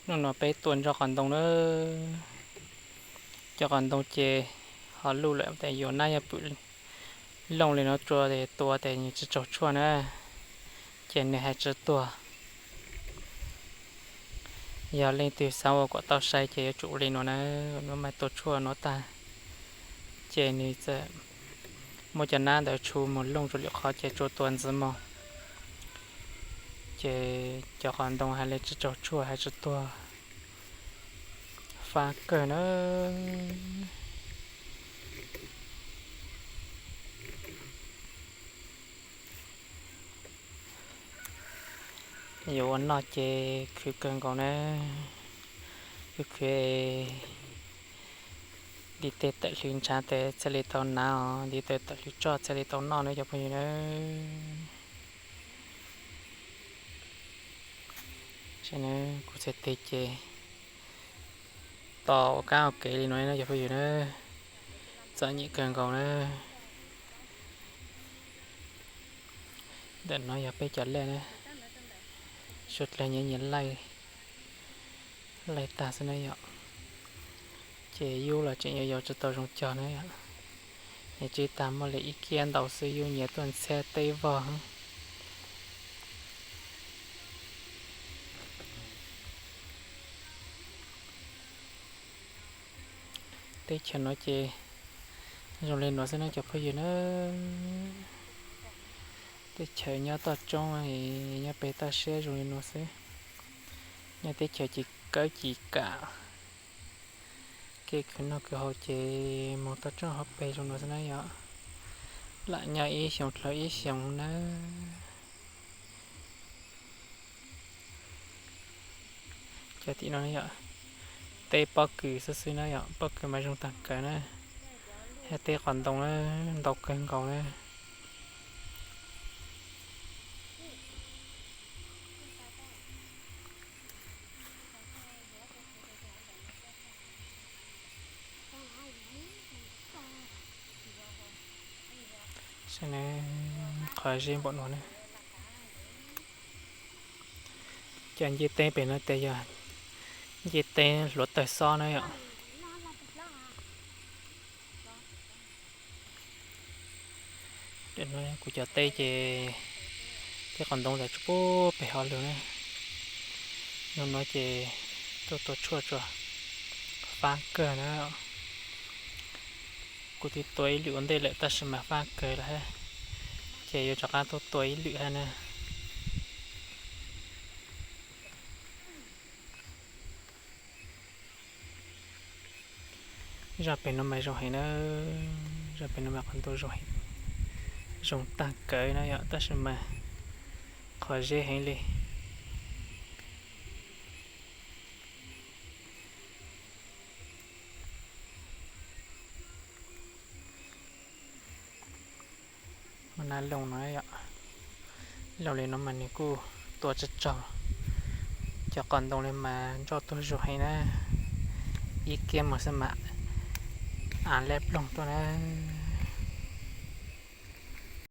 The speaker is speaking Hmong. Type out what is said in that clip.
Hnub no peb tua ntso qos ntoo na. Cov qos ntoo ces ho luj lawm, tes yuav nab yuav pwm looj li no rua tes tua tes nws tsis tsaug tshuaj na, ces nws hais tsis tuag. Yog leej twg xav ua kom tau sai ces yuav tsum ua li no na. Nuav mas tua tshuaj nuav tag, ces nws txawm muab cov nab ntawd tshu mus looj rua lwm qhov ces tsuas tua ntxiv mog. Ces cov qos ntoo hais li tsis tsaug tshuaj hais tsis tuag, fab kawg na. Yuav ua noj ces khwv kawg nkaus na. Khwv khwv, ntiv tes tawm hlwv ntshav tes txhaj li tau hnav os, ntiv tes tawm hlwv tsoj txhaj li tau noj na cov phooj ywg na. Kuv txhais tes ces tos ua kab ua kev li no na cov phooj ywg na. Txom nyem kawg nkaus na. Ntawm no yog peb cov laj na, suav dlawg nyias nyias laj, laj tag xwb na yom. Ces yub los tseem yuav yau tsis tau zoo cog na yom. Nyias tsib tag muaj li ib kiab ntau xwb yub nyias tuaj ntxhiab teb vog. Teb chaws no ces zoo li no xwb na cov phooj ywg na. Teb chaws nyob toj roob, nyob pem toj siab zoo li no xwb. Nyob teb chaws ci kawb ci kam, kev khwv noj khwv haus ces mus toj roob hauv pes zoo no xwb na yom. Lam nyob ib xyoos dhau ib xyoos na. Cov tim no yom, teb pob kws xwb xwb na yom, pob kws mas zoo tag kawg na. Yog teb qos ntoo na, ntau kawg nkaus na. Qhov zeb npaum no na. Cov ncej teb pem no tes yog ncej teb hluav taws xob na yom. Kuv cov teb ces teb qos ntoo ntawd tsuas pub pem hauv lawm na. Nub no ces tuaj tua tshuaj tsuas fab kawg na. Kuv twb tua ib lwm ua ntej lawm tab sis mas fab kawg lawm hab, ces yuav rov qab tuaj tua ib lwm hab na. Zaj pem no mas zoo heev na, zaj pem no mas qhov ntuj zoo heev, zoo tag kawg na yom, tab sis mas qhov zeb heev li. Muaj nab looj no yom, looj li no mas nws kuj tua tsis tsaug. Cov qos ntoo li mas ntsoj tuag zuj heev na, ib kiag mus xwb mas av leb ploog tuaj na.